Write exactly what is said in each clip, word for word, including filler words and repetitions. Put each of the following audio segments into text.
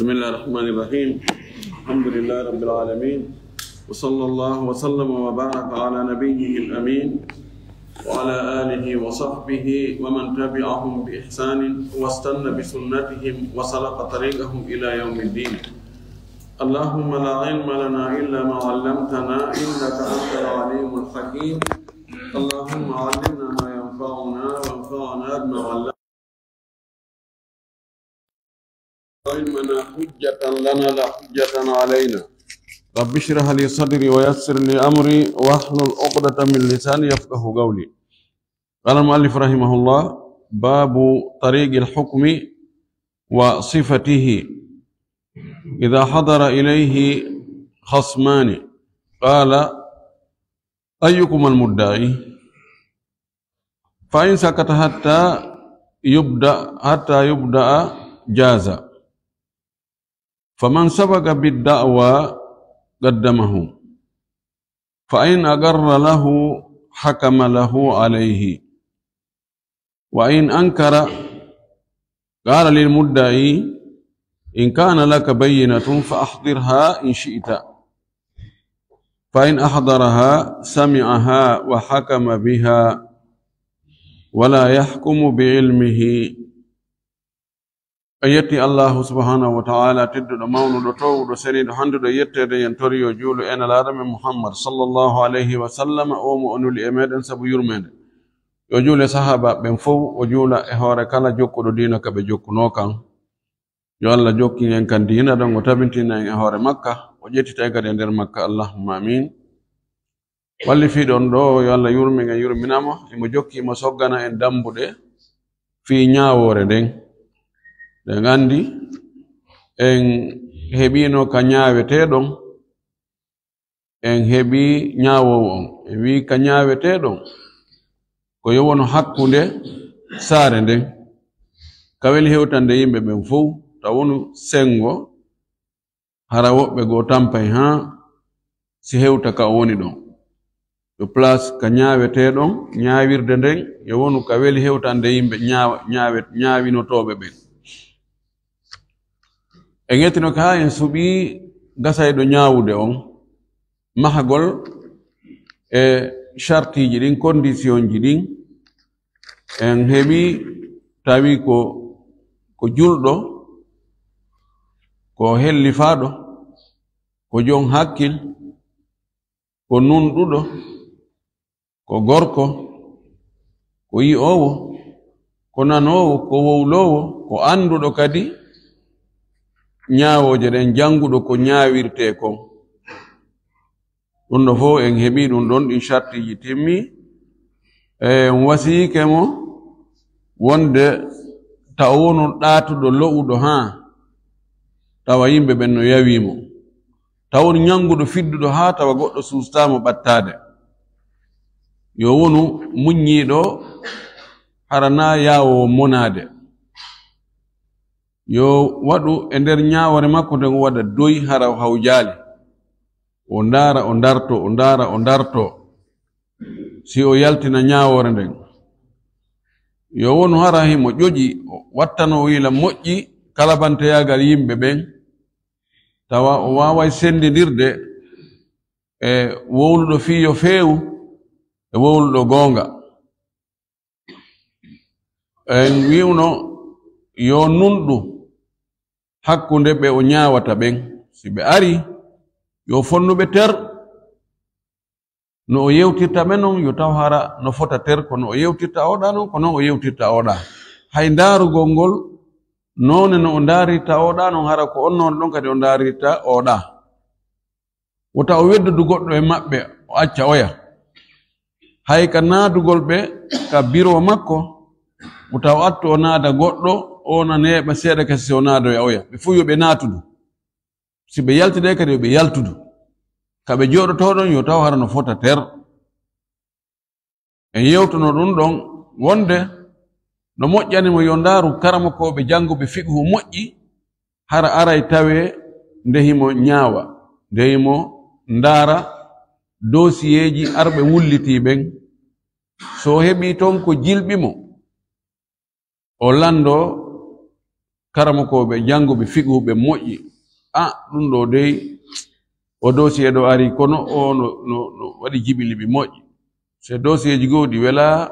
بسم الله الرحمن الرحيم. الحمد لله رب العالمين. وصلى الله وسلم وبارك على نبيه الأمين وعلى آله وصحبه ومن تبعهم بإحسان واستن بسنتهم وسلك طريقهم إلى يوم الدين. اللهم لا علم لنا إلا ما علمتنا إنك أنت العليم الحكيم. اللهم علمنا ما ينفعنا وانفعنا بما علمتنا. علمنا حجة لنا لا حجة علينا. رب اشرح لي صدري ويسر لي أمري واحلل عقدة من لساني يفقه قولي. قال المؤلف رحمه الله: باب طريق الحكم وصفته. إذا حضر إليه خصمان قال: أيكم المدعي؟ فإن سكت حتى يبدأ، حتى يبدأ جاز. فمن سبق بالدعوى قدمه، فإن أقر له حكم له عليه، وإن أنكر قال للمدعي: إن كان لك بينة فأحضرها إن شئت. فإن أحضرها سمعها وحكم بها ولا يحكم بعلمه. En yetti Allahu subhanahu wa ta'ala, tedduɗo, mawnuɗo, towuɗo, seniiɗo, handuɗo e yetteede, yen tori yo juulu e Nelaaɗo men Muhammad sallallahu alayhi wa sallam, o mo o nuli e meɗen sabu yurmeende. Yo juule sahaabaaɓe ɓen fow, o juula e hoore kala jokkuɗo diina ka ɓe jokkunoo kan. Yo Allah jokkin en kan diina ɗon, o tabintina en e hoore makka, o ƴettita en kadi e nder makka. Allahumma amin. Wallifiiɗo on ɗo, yo Allah yurmin en, yurmina mo, imo jokki, imo soggana en dambuɗe fii ñaawoore nden. Ɗen anndi, en heɓiino ka ñaaweteeɗon, en heɓi ñaawoowo on. En wi'i ka ñaaweteeɗon, ko yo wonu hakkunde saare nden. Ka weli hewtande yimɓe ɓen fow, ta wonu senngo, hara woɓɓe goo tampay haa si hewta ka o woni ɗon. Yo place ka ñaaweteeɗon, ñaawirde nden, yo wonu ka weli hewtande yimɓe ñaawa-, ñaawe-, ñaawinotooɓe ɓen. En ƴettino ka haa en suɓii gasayɗo ñaawude on, mahagol e shartiiji ɗin, kondisionji ɗin, en heɓi tawi ko, ko julɗo, ko hellifaaɗo, ko jon hakkil, ko nunɗuɗo, ko gorko, ko yi'oowo, ko nanoowo, ko wowloowo, ko annduɗo kadi ñaawooje ɗen, jannguɗo ko ñaawirtee kon. Ɗum ɗo fof en heɓii ɗum ɗon, ɗin shartiiji timmi. E, en wasiyike mo wonde taw wonu ɗaatuɗo lo'uɗo haa tawa yimɓe ɓen no yawii mo. Taw wonu ñannguɗo fidduɗo haa tawa goɗɗo suustaa mo ɓattaade. Yo wonu muññiiɗo hara na yaawoowo monaade. Yo waɗu e nder ñaawoore makko nden o waɗa doy hara o hawjaali. O ndaara, o ndarto, o ndaara, o ndarto. Si o yaltina ñaawoore nden. Yo wonu hara himo ƴoƴi, o wattanoo yiila moƴƴi kalabanteyaagal yimɓe ɓen. Tawa o waaway senndindirde e wowluɗo fii yo feewu e wowluɗo goonga. En wi'uno yo nunɗu hakkunde ɓe o ñaawata ɓen. Si ɓe arii, yo fonnu ɓe ter. No o yewtirta ɓe non, yo taw hara no fota ter, ko no o yewtirta oɗa non, ko non o yewtirta oɗa. Hay ndaarugol ngol, noone no o ndaarirta oɗa non, hara ko on noone ɗon kadi o ndaarirta oɗa. Wota o weddudu goɗɗo e maɓɓe, o acca oya. Hay ka naadugol ɓe ka biro makko, wota o attu o naada goɗɗo, o na neeɓa seeɗa kasi si o naadoya oya. Ɓe fuu yo ɓe naatudu. Si ɓe yaltidee kadi, yo ɓe yaltudu. Ka ɓe jooɗotoo ɗon, yo taw hara no fota ter. En yewtuno ɗum ɗon, wonde no moƴƴani mo yo ndaaru karamokooɓe jannguɓe fiqhu moƴƴi, hara aray tawee nde himo ñaawa, nde himo ndaara doosiyeeji arɓe wullitii ɓen. So o heɓii ton ko jilɓi mo, o lanndoo karamokooɓe, jannguɓe fiqhu ɓe moƴƴi. A, ɗum ɗo dey, o dossier ɗo ari, kono o no, no, no waɗi jibiliɓi moƴƴi. Se dossier ji goo ɗi wela,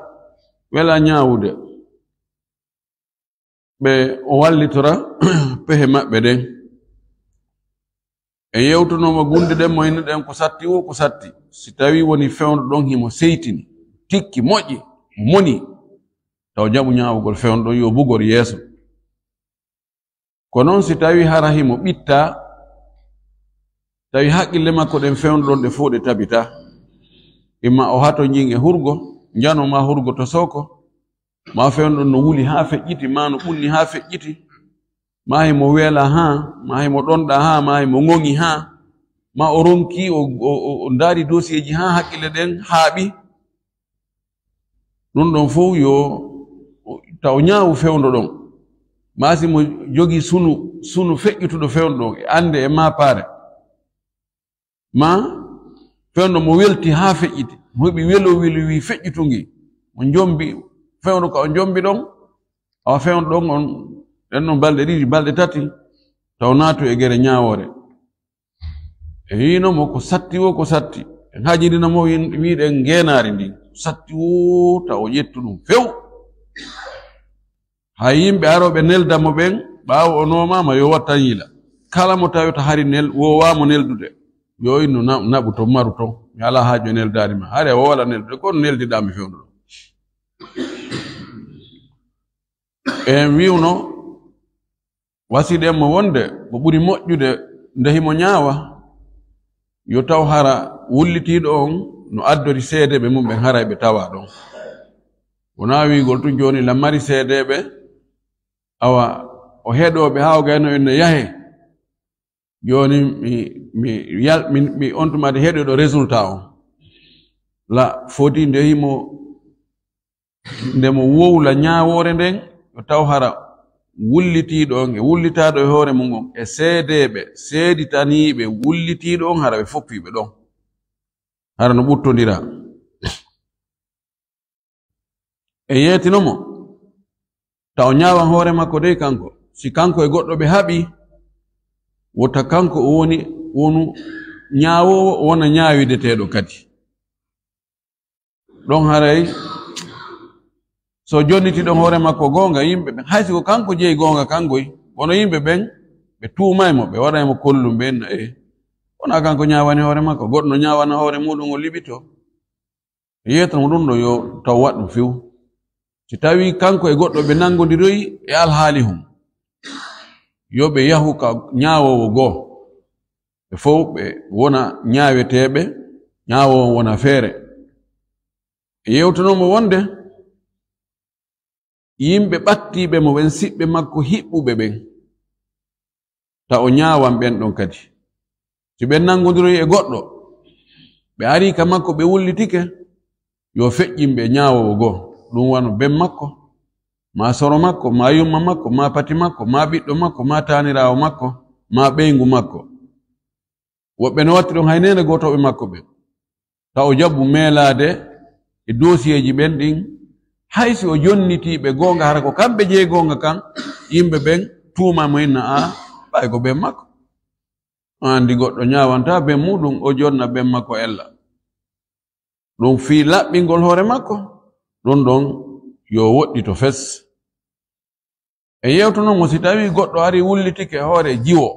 wela ñaawude. Ɓe o wallitora pehe maɓɓe ɗen. E yewtunooma gunde ɗen mo innuɗen ko satti wo ko satti. Si tawi woni fewndo ɗon himo seytini, tikki, moƴƴi, moni, taw jaɓu ñaawugol fewndo ɗon, yo bugor yeeso. Ko non si tawi hara himo ɓitta, tawi haqqille makko ɗen fewndo ɗon ɗe fow ɗe tabita, imma o hato njin e hurgo, njano ma hurgo to sooko, ma fewndo ɗon no wuli haa feƴƴiti, ma no ɓunni haa feƴƴiti, ma himo weela haa, ma himo ɗonɗa haa, ma himo ŋoŋi haa, ma o ronki, o, o, o, o ndaari dossier ji haa haqqille ɗen haaɓi. Ɗum ɗon fow yo taw ñaawu fewndo ɗon. Ma si mo jogii sunu, sunu feƴƴutuɗo fewndo ɗon, e annde e maapaare. Ma fewndo mo welti haa feƴƴiti, mo heɓi welo welo wi feƴƴitu ngi, mo njombi, fewndo ka o njombi ɗon, awa fewndo ɗon on, ɗen ɗon balɗe ɗiɗi, balɗe tati, taw naatu e gere ñaawoore. E yiino mo ko satti wo ko satti. En hajidina mo yin-, wiɗen ngeenaari ndin. Satti wo taw o ƴettu ɗum few. Hay yimɓe arooɓe nelda mo ɓen, ɓaawo o noomaama yo wattan yila. Kala mo tawata hari nel-, woowaa mo neldude. Yo innu na-, naɓu to maru to. Mi alaa haaju e neldaari ma. Hari a woowala neldude, kono neldiɗaa mi fewndo ɗo. En wi'uno, wasiɗen mo wonde ko ɓuri moƴƴude nde himo ñaawa, yo taw hara wullitiiɗo on no addori seedeeɓe mum ɓen, haray ɓe tawa ɗon. Wonaa wi'ugol tun jooni la mari seedeeɓe, awa o heɗooɓe haa o gayno en no yahe. Jooni mi, mi yal-, mi, mi on tuma de heɗoɗo résultat on. La foti nde himo, nde mo wowla ñaawoore nden, yo taw hara wullitiiɗo on e wullitaaɗo e hoore mum on e seedeeɓe, seeditaniiɓe wullitiiɗo on, hara ɓe foppiiɓe ɗon. Hara no ɓuttondira. E yeetino mo, taw ñaawan hoore makko dey kanko. Si kanko e goɗɗo ɓe haɓi, wota kanko o woni, wonu ñaawoowo, o wona ñaawideteeɗo kadi. Ɗon haray, so jonniti ɗon hoore makko goonga, yimɓe ɓen, hay si ko kanko jeyi goonga kangoy, kono yimɓe ɓen, ɓe tuumay mo, ɓe waɗay mo kollum, ɓe inna, "Eh, wonaa kanko ñaawani hoore makko, goɗɗo no ñaawana hoore muɗum, o liɓito." Yeeto mo ɗum ɗo yo taw waɗ ɗum few. Si tawii kanko e goɗɗo ɓe nanngondiroyi e alhaali hum, yo ɓe yahu ka ñaawoowo goo. Ɓe fow ɓe wona ñaaweteeɓe, ñaawoowo wona feere. E yewtanoo mo wonde yimɓe ɓattiiɓe mo ɓen, siɓɓe makko hiɓɓuɓe ɓen, ta o ñaawan ɓen ɗon kadi. Si ɓen nanngondiroyi e goɗɗo, ɓe arii ka makko, ɓe wullitike, yo feƴƴin ɓe ñaawoowo goo. Ɗum wano ben makko, maa soro makko, maa yumma makko, maa pati makko, maa ɓiɗɗo makko, maa taaniraawo makko, maa ɓeyngu makko. Woɓɓe no watti ɗon hay neene gootooɓe makko ɓen. Ta o jaɓu meelaade e doosiyee ji ɓen ɗin, hay si o jonnitii ɓe goonga, hara ko kamɓe jeyi goonga kan, yimɓe ɓen tuuma mo inna, "A, ɓay ko ben makko." O anndi goɗɗo ñaawanta ben muɗum, o jonna ben makko ella. Ɗum fii laɓɓingol hoore makko, ɗum ɗon yo woɗɗito fes. E yewtuno mo si tawii goɗɗo ari wullitike hoore jiwo.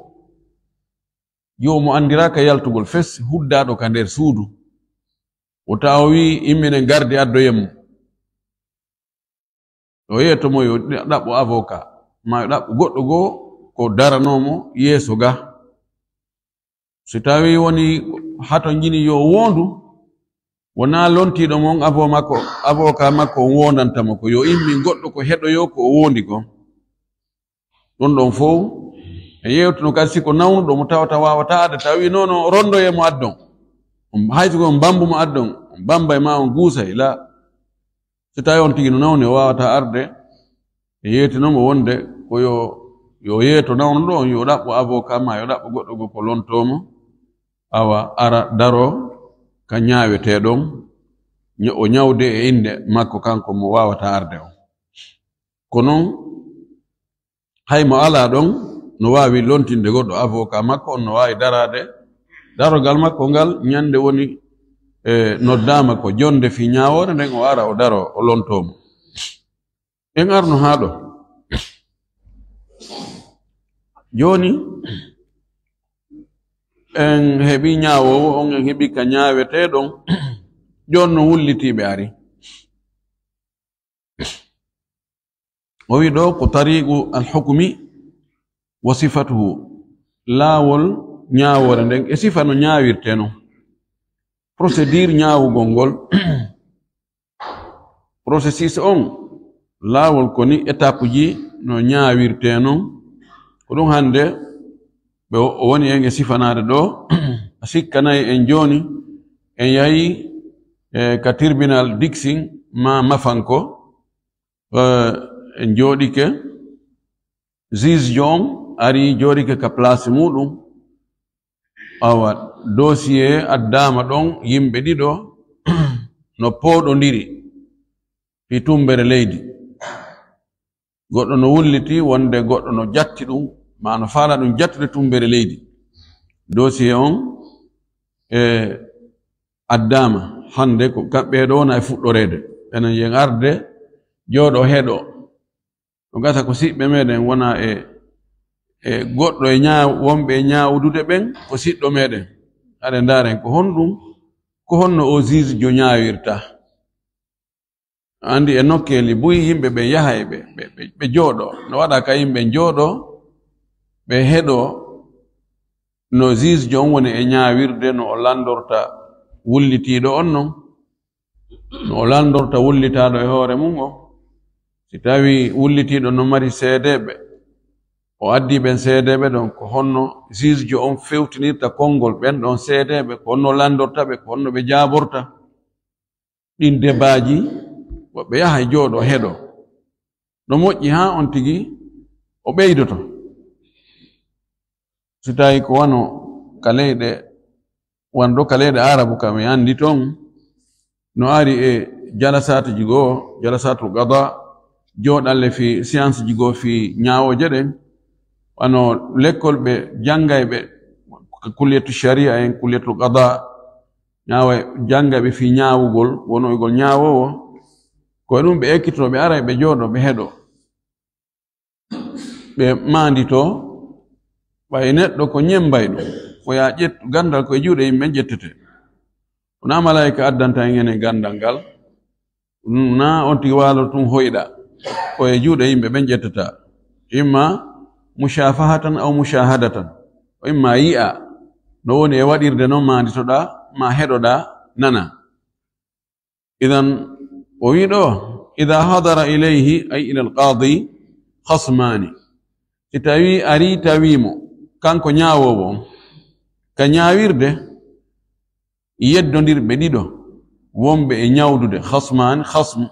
Jiwo mo anndiraaka yaltugol fes, huddaaɗo ka nder suudu. O tawa o wi'i, "Imminen gardi addoyen mo." O yeeto mo yo ɗaɓɓo avocat, maa yo ɗaɓɓo goɗɗo goo ko daranoo mo yeeso ga. Si tawii woni hato njini yo woondu, wonaa lontiiɗo mon avo makko, avocat makko on woondanta mo, ko yo immin goɗɗo ko heɗoyoo ko o woondi kon. Ɗum ɗon fow, e yewtuno kadi si ko nawnuɗo mo tawata waawataa arde, tawi noon o rondoye mo addon. On, hay si ko on bambu mo addon, on bambay ma on guusay, la. Si tawi on tigi no nawni, o waawataa arde, e yeetino mo wonde ko yo, yo yeeto nawnuɗo on, yo ɗaɓɓo avocat ma, yo ɗaɓɓo goɗɗo goo ko lontoo mo, awa ara daroo ka ñaawetee ɗon, ña-, o ñawde e innde makko kanko mo waawataa arde on. Ko non Hay mo alaa ɗon no waawi lontinde goɗɗo, avocat makko on no waawi daraade darogal makko ngal ñande woni, e, noddaama ko jonde fii ñaawoore nden, o ara o daro o lontoo mo. En arno haa ɗo. Jooni, en heɓi ñaawoowo on, en heɓi ka ñaawetee ɗon. Jooni no wullitiiɓe ari. O wi ɗo ko tariqu al-hukmi wa sifatuhu, laawol ñaawoore nden e sifa no ñaawirtee non. Procédure ñaawugol ngol. Processus on, laawol ko ni étape ji no ñaawirtee non. Ko ɗum hannde ɓe o woni en e sifanaade ɗo. A sikkanay en jooni, en yahi, eh, ka tribunal Dixing ma Mafanko, eh, en jooɗike, juge jo on ari jooɗike ka place muɗum. Awa, dossier addaama ɗon yimɓe ɗiɗo no pooɗondiri fii tumbere leydi. Goɗɗo no wulliti wonde goɗɗo no jatti ɗum, ma no faala ɗum jattude tumbere leydi. Dossier on, e, addaama hannde ko kamɓe ɗo wona e fuɗɗoreede. Enen yen arde jooɗo heɗo. No gasa ko siɓɓe meɗen wona e, e goɗɗo e ñaa-, wonɓe e ñaawdude ɓen ko siɗɗo meɗen. Aɗe ndaaren ko honɗum, ko honno o juge jo ñaawirta. Anndi e nokkeeli buy yimɓe ɓe yahay ɓe, ɓe, ɓe, ɓe jooɗo. No waɗa ka yimɓe jooɗo, ɓe heɗo no juge jo on woni e ñaawirde, no o lanndorta wullitiiɗo on non. No o lanndorta wullitaaɗo e hoore mum on. Si tawii wullitiiɗo no mari seedeeɓe, o addii ɓen seedeeɓe ɗon, ko honno juge jo on fewtinirta konngol ɓen ɗon seedeeɓe, ko honno lanndorta ɓe, ko honno ɓe jaaborta. Ɗin debaaji, woɓɓe yaha e jooɗo heɗo. No moƴƴi haa on tigi o ɓeydoto. Si tawii ko wano ka leyɗe, wano ɗo ka leyɗe Arabu ka mi anndi ton, no ari e jalasaatuji goo, jalasaatul qada, jooɗalle fii séance ji goo fii ñaawooje ɗen, wano lekkol ɓe janngayɓe, kulliyatu sharia en, kulliyatul qada, ñaawa janngayɓe fii ñaawugol, wonoygol ñaawoowo, ko e ɗum ɓe ekkitoo, ɓe ara ɓe jooɗo, ɓe heɗo. Ɓe maanditoo, ɓay neɗɗo ko ñembayɗo, ko yaa ƴettu ganndal ko e juuɗe yimɓe ƴettete. Wonaa malaa'ika addanta en enen ganndal ngal, naa on tigi waalo tun hoyɗa, ko e juuɗe yimɓe ɓen ƴettata. Imma mushafahatan aw mushahadatan, o imma yi'a, no woni e waɗirde non maanditoɗaa, ma heɗoɗaa, nana. Idan, o wi ɗo, "Ida hadara ilayhi, ay ila alqadi, khasmani." Si tawi ari tawi mo, kanko ñaawoowo on, ka ñaawirde, yeddondirɓe ɗiɗo, wonɓe e ñaawdude, khasmani, khasm.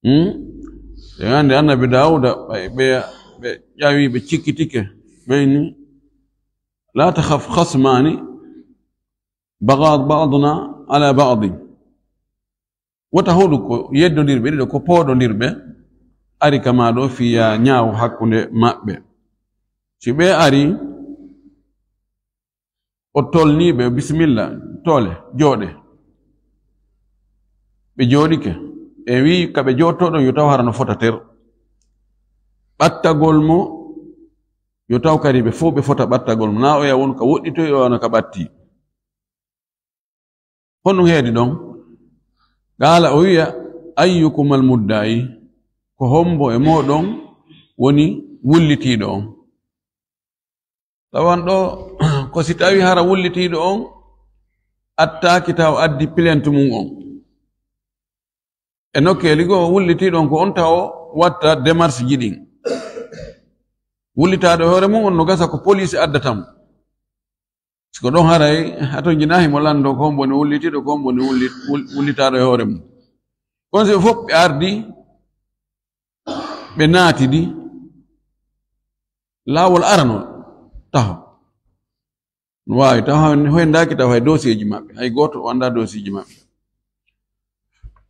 Hmm? E hannde Annabi Daawuda, ɓay ɓe, ɓe ƴawi, ɓe cikkitike, ɓe ni, "La takhaf, khasmani baga ba'duna ala ba'din." Wota hoɗu ko yeddondirɓe ɗiɗo, ko pooɗondirɓe, ari kama ɗo fiya ñaawo hakkunde maɓɓe. Si ɓe ari, o tolni ɓe, "Bisimilla, toole, jooɗe." Ɓe jooɗike. E wi, ka ɓe jooɗto ɗon, yo taw hara no fota ter. Ɓattagol mo, yo taw kadi ɓe fow ɓe fota ɓattagol mo. Na oya won ka woɗɗitoy, o wano ka ɓatti. Honɗum heedi ɗon? Qaala, o wi'a, "Ayyukumal mudda'i?" Ko hombo e mooɗon woni wullitiiɗo on? Tawan ɗo, ko si tawi hara wullitiiɗo on attaaki taw addi plainte mum on. E nokkeeli goo, wullitiiɗo on ko on taw watta démarche ji ɗin. Wullitaaɗo e hoore mum on no gasa ko police addata mo. Siko ɗon haray, hato jinaa himo lanndo ko hombo woni wullitiiɗo, ko hombo woni wulli-, wul-, wullitaaɗo e hoore mum. Kono si ɓe fof ɓe ardi, ɓe naatidi, laawol aranol taho. No waawi taho, hoyndaaki taho hay dossier ji maɓɓe, hay gooto o anndaa dossier ji maɓɓe.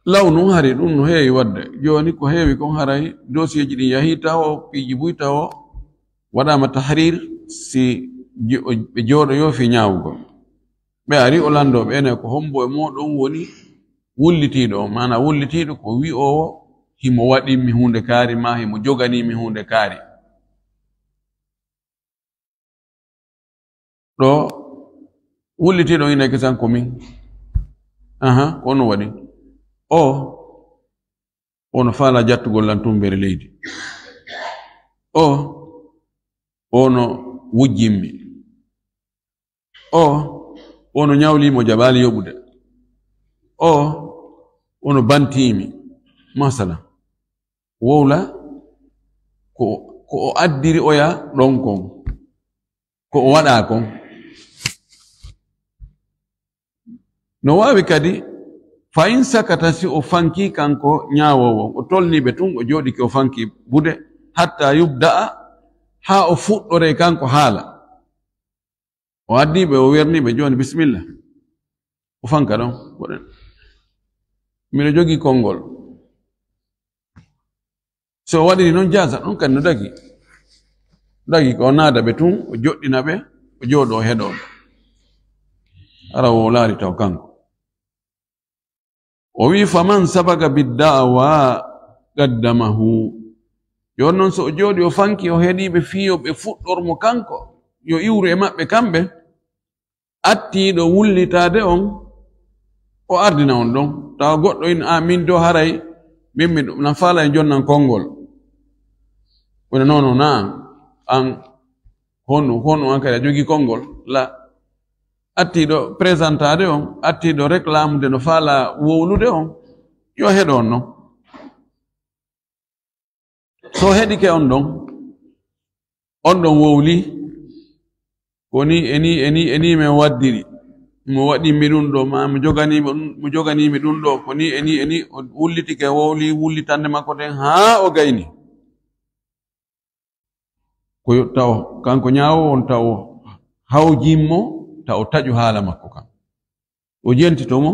Law nun hari ɗum no heewi waɗde. Jooni ko heewi kon haray dosiyeeji ɗin yahii tawo, piiji buy tawo, waɗaama tahrir si jo-, ɓe jooɗoyoo fii ñaawugol. Ɓe ari o lanndoo ɓe ene ko hombo e mooɗon woni wullitiiɗo on. Maanaa wullitiiɗo ko wi'oowo himo waɗimmi huunde kaari maa himo joganiimi huunde kaari. Ɗo wullitiiɗo ina kisan ko min. Aha, ko on waɗi. O, ono faala jattugol lan tumbere leydi. O, ono wujjimmi. O, ono ñawlii mo jaɓaali yoɓude. O, ono bantiimi. Masala. Wowla ko, ko o addiri oya ɗon kon. Ko o waɗaa kon. No waawi kadi, fa in sakata, si o fanki kanko ñaawoowo, o tolni ɓe tun, o jooɗike o fanki bude, hatta yubda'a, haa o fuɗɗoree kanko haala. O addi ɓe, o werni ɓe, jooni bisimilla. O fanka ɗon. Miɗo jogii konngol. So o waɗiri noon, jaaza ɗon kadi no dagi. Dagi ko o naada ɓe tun, o joɗɗina ɓe, o jooɗo o heɗoo ɓe. Hara o wowlaali taw kanko. O wi'i, "Faman sabaga bidda'wa qaddamahu." Jooni noon, so o jooɗi, o fanki, o heɗii ɓe fii yo ɓe fuɗɗor mo kanko, yo iwru e maɓɓe kamɓe, attiiɗo wullitaade on, o ardina on ɗon. Tawa goɗɗo ina, "A, min do haray, min mi nan faala e jonnan konngol." Wona, "Non, non, naa an, honɗum, honɗum an kadi a jogii konngol?" La. Attiiɗo présenté-de on, attiiɗo réclamé-de no faala wowlude on, yo heɗo on non. So heɗike on ɗon, on ɗon wowli, ko ni e ni e ni e ni min waddiri. Mo waɗi mi ɗum ɗo, ma mo jogani mi ɗum, mo jogani mi ɗum ɗo, ko ni e ni e ni o wullitike, wowli wullitande makko ten haa o gayni. Ko yo taw, kanko ñaawo on taw hawjimmo, taw taƴu haala makko kan. O jentito mo,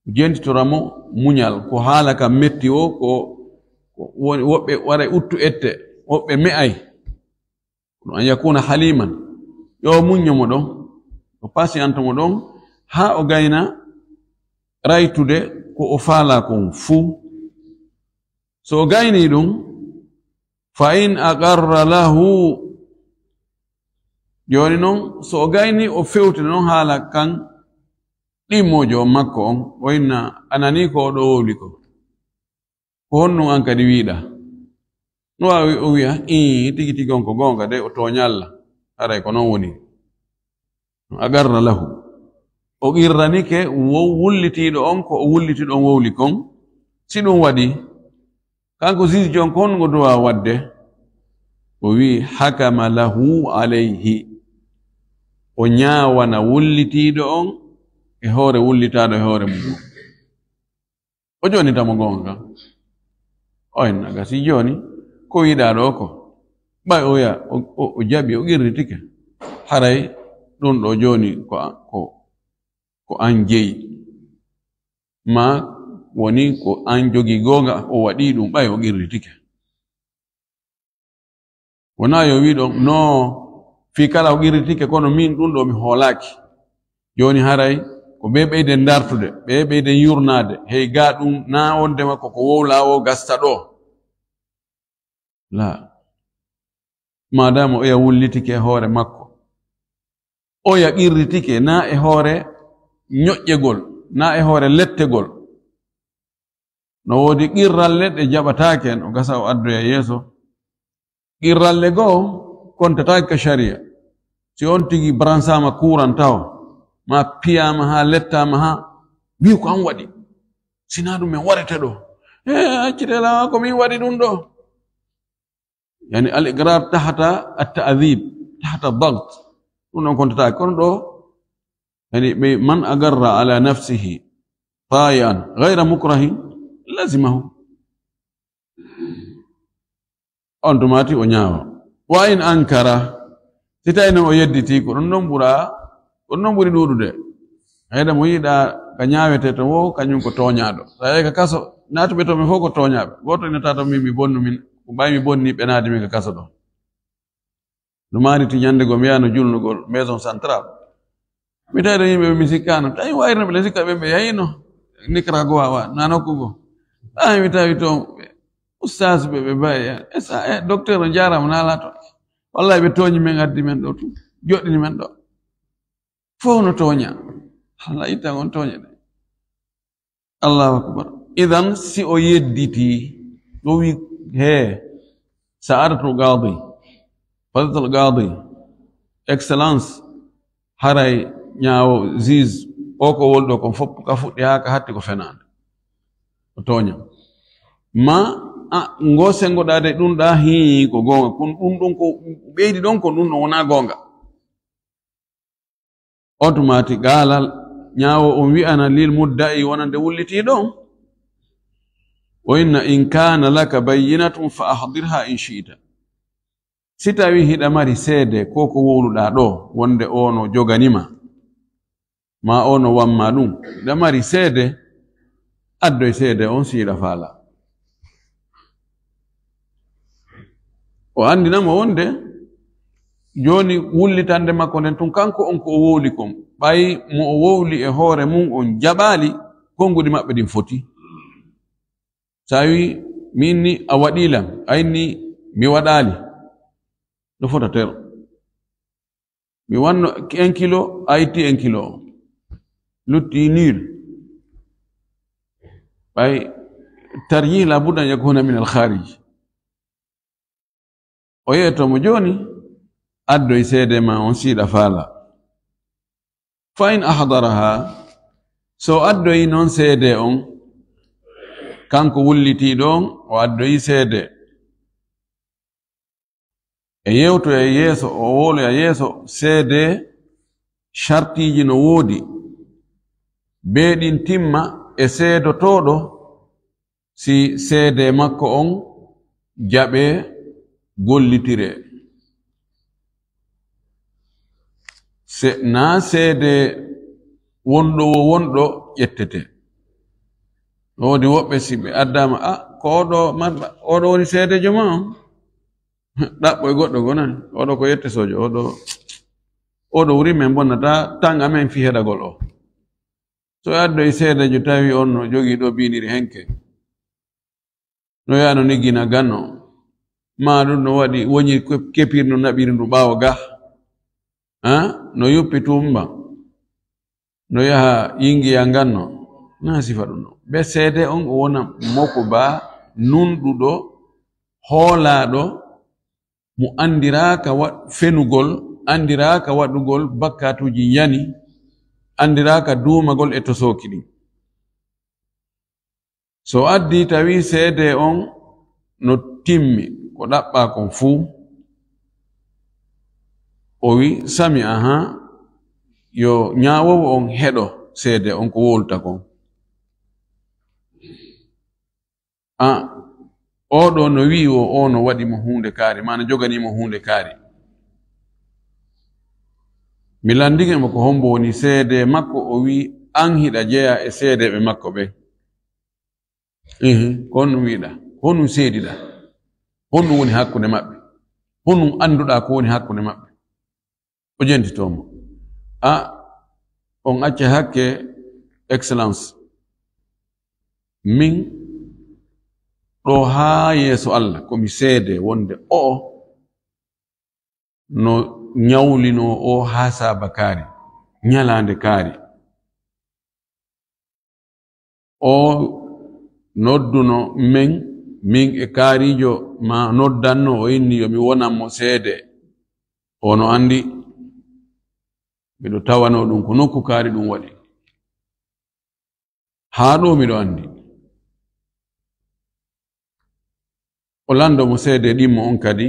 o jentitora mo muñal, ko haala kan metti o, ko, ko woni, woɓɓe waray uttu ette, woɓɓe me'ay. Kono an yakuna haliman, yo muñño mo ɗon, o patiente mo ɗon, haa o gayna raytude ko o faala kon fuu. So o gayni ɗum, fa in aqarra lahu, jooni noon, so o gayni, o fewti noon haala kan ɗimmojo on makko on, o inna anani ko o ɗo wowli ko. Ko honɗum an kadi wiiɗa? No waawi o wi'a, "Ii, tigi tigi on ko goonga de, o tooña Alla." Haray ko noon woni. Aqarra lahu. O qirranike wo wullitiiɗo on ko o wullitiiɗo on wowli kon. Si ɗum waɗi, kanko juge on ko honɗum o duwaa waɗde? O wi'i, "Hakama lahu alayhi." O ñaawana wullitiiɗo on e hoore wullitaaɗo e hoore mum on. O joonita mo goonga kan. O inna gasi jooni, ko wiɗaa ɗo ko, ɓay oya, o, o, o jaɓi, o qirritike. Haray ɗum ɗo jooni ko a-, ko, ko an jeyi. Ma woni ko an jogi goonga, o waɗi ɗum, ɓay o qirritike. Wonaa yo wiɗon, "No, fii kala o qirritike, kono min ɗum ɗo mi hoolaaki." Jooni haray ko ɓe ɓeyden dartude, ɓe ɓeyden yurnaade, hey, gaa ɗum naa wondema ko ko wowlaa o gasta ɗo. Laa. Maadaama oya wullitike e hoore makko, oya qirritike naa e hoore ñoƴƴegol, naa e hoore lettegol. No woodi qirralle ɗe jaɓataake, no gasa o addoya yeeso. Qirralle goo kontataake ka sharia. Si on tigi bransaama kuuran taho, ma piyaama haa lettaama haa, wi'u ko an waɗi. Sinaa ɗum men warete ɗo. He, accite laa, ko min waɗi ɗum ɗo. Yani al-iqrar tahta at-ta'dhib, tahta ad-daght. Ɗum ɗon kontataake. Kono ɗo, yani ɓe, "Man agarra ala nafsihi ta'ian ghayra mukrahin lazimahu." On tumaati o ñaawa. Wa in ankara, si tawi noon o yedditi, ko ɗum ɗon ɓura, ko ɗum ɗon ɓuri ɗuuɗude. Hayda mo yiɗa ka ñaawete to wo, kañum ko tooñaaɗo. Sa yehi ka kaso, naatuɓe to ɓe fof ko tooñaaɓe. Gooto ina tata min mi bonnu min, ko ɓay mi bonni ɓe naadi min ka kaso ɗo. No maari ti ñande goo mi yahno julnugol Maison Centrale. Mi tawi ɗo yimɓe ɓe mi sikkaano. Tawi wayruno ɓe sikka ɓe ɓe yahino Nicaragua wa, na nokku goo. Tawi mi tawi toon ɓe ustaas ɓe ɓe mbayi. E sa-, e docteur on jaaraama naala to. Wallahi ɓe tooñi men addi men ɗo tun. Joɗɗini men ɗo. Fof no tooña. Allah ittan on tooñe ɗe. Allahu akbar. Idan si o yedditii, ɗum wi, hee, sa'adatul qaadi, fadilatul qaadi, excellence, haray ñaawo, juge, o ko wol ɗo kon fof ka fuɗɗi haa ka hatti ko fenaande. O tooña. Ma, a, ngo senngoɗaa de ɗum ɗa, hii, ko goonga. Kun ɗum ɗon ko ɓeydi ɗon, ko ɗum ɗon wonaa goonga. On tuma ti qaalal ñaawo on wi'ana lil mudda'i wonande wullitiiɗo on, o inna in kana laka bayyinatun fa ahdirha in shi'ta. Si tawi hiɗa mari seede ko ko wowluɗaa ɗo wonde o no joganima, ma o no wamma ɗum, hiɗa mari seede, addoy seede on si hiɗa faala. O anndina mo wonde jooni wullitande makko nden tun, kanko on ko o wowli kon, ɓay mo o wowli e hoore mum on jaɓaali, konguɗi maɓɓe ɗin foti. Sa wi, min ni a waɗi lan, ay ni mi waɗaali, no fota ter. Mi wanno un kilo, a itti un kilo. Lutti nul. Ɓay tarjih la budda an yakuna min al kharij. O yeeto mo jooni, addoy seede ma on siɗa faala. Fa in ahdaraha, so addoyi non seede on, kanko wullitiiɗo on, o addoyi seede. E yewtoya yeeso, o wowloya yeeso, seede shartiiji no woodi. Bee ɗin timma e seedotooɗo, si seede makko on jaɓee, gollitiree. Se, naa seede wonɗo wo wonɗo ƴettete. No woodi woɓɓe si ɓe addaama, "A, ko oɗo marɗa, oɗo woni seedejo ma on." Ɗaɓɓo e goɗɗo goo nani. Oɗo ko yettesoojo, oɗo, oɗo wuri men bonnata tan amen fii heɗagol o. So addoyi seedejo tawi on no jogii ɗo biiniri henke. No yaano niggina ganno. Maa ɗum no waɗi woñi ke-, kepir no naɓiri ndu ɓaawo ga. Ha? No yuppi tumba. No yaha yingiya nganno. Na sifa ɗum no. Ɓe seede on o wona moko ba nunɗuɗo, hoolaaɗo, mo anndiraaka wa-, fenugol, anndiraaka waɗugol bakkatuuji yani, anndiraaka duumagol e tosooki ɗin. So addi tawi seede on no timmi ko ɗaɓɓaa kon fuu, o wi, "Sami, aha, yo ñaawoowo on heɗo seede on ko wowlata kon." A, oɗo no wi'i o, o no waɗi mo huunde kaari, maa no joganii mo huunde kaari. Mi lanndike mo ko hombo woni seede makko, o wi'i, "An hiɗa jeyaa e seedeeɓe makko ɓen." Ihi, ko honɗum wi'uɗaa? Ko honɗum seediɗaa? Honɗum woni hakkunde maɓɓe? Honɗum annduɗaa ko woni hakkunde maɓɓe? O jentitoo mo. A, on acca hakke, Excellence. Min ɗo haa yeeso Allah, ko mi seede wonde o no ñawlinoo o haa saaba kaari, ñalaande kaari. O nodduno men, min e kaariijo ma noddanno, o inni yo mi wonan mo seede. O no anndi. Miɗo tawanoo ɗum ko nokku kaari ɗum waɗi. Haa ɗo miɗo anndi. O lanndo mo seede ɗimmo on kadi.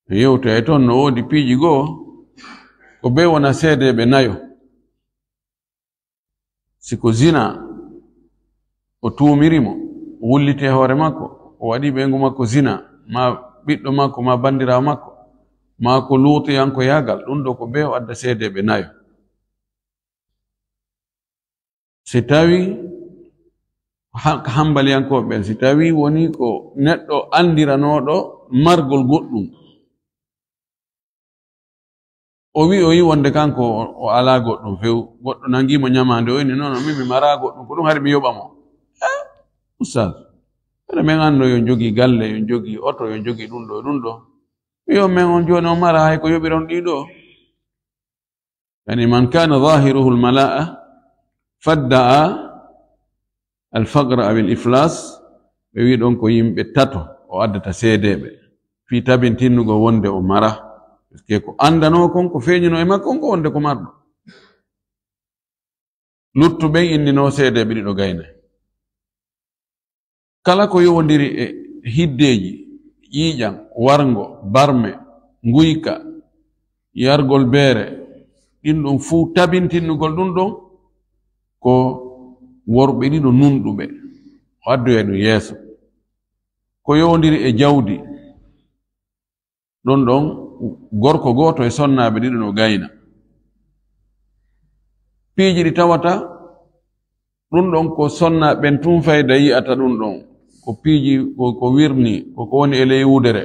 Yewtoya e toon no woodi piiji goo, ko bee wona seedeeɓe nayo. Si ko zina, o tuumiri mo, o wulliti e hoore makko, o waɗi ɓeyngu makko zina, maa ɓiɗɗo makko, maa banndiraawo makko, maa ko luutiyankoyaagal, ɗum ɗo ko bee o adda seedeeɓe nayo. Si tawi ha-, hambaliyankooɓe ɓen, si tawi woni ko neɗɗo andiranooɗo margol goɗɗum, o wi, o yi wonde kanko o, o alaa goɗɗum few, goɗɗo nangii mo ñamaande, o inni, "Non, non, min mi maraa goɗɗum, ko ɗum hari mi yoɓa mo." Eh, ustaz, ene men anndo yo jogii galle, yo jogii oto, yo jogii ɗum ɗo, ɗum ɗo. Yo men on jooni o mara hay ko yoɓiron ɗii ɗo. Yani, man kana zahiruhu al-mala'a fadda'a al-faqra aw al-iflas, ɓe wi ɗon ko yimɓe tato o addata seedeeɓe fii tabintinnugol wonde o mara. Parce que ko andanoo kon, ko feeñinoo e makko on ko wonde ko marɗo. Luttuɓen innino seedeeɓe ɗiɗo gayna. Kala ko yowondiri e hiddeeji, ƴiiƴan, warngo, barme, nguyka, yargol beere, ɗin ɗon fuu tabintinnugol ɗum ɗon ko worɓe ɗiɗo nunɗuɓe. O addoya ɗum yeeso. Ko yowondiri e jawdi, ɗon ɗon gorko gooto e sonnaaɓe ɗiɗo no gayna. Piiji ɗi tawata ɗum ɗon ko sonnaaɓe ɓen tun fayda yi'ata ɗum ɗon. Ko piiji ko, ko wirni, ko, ko woni e ley wudere.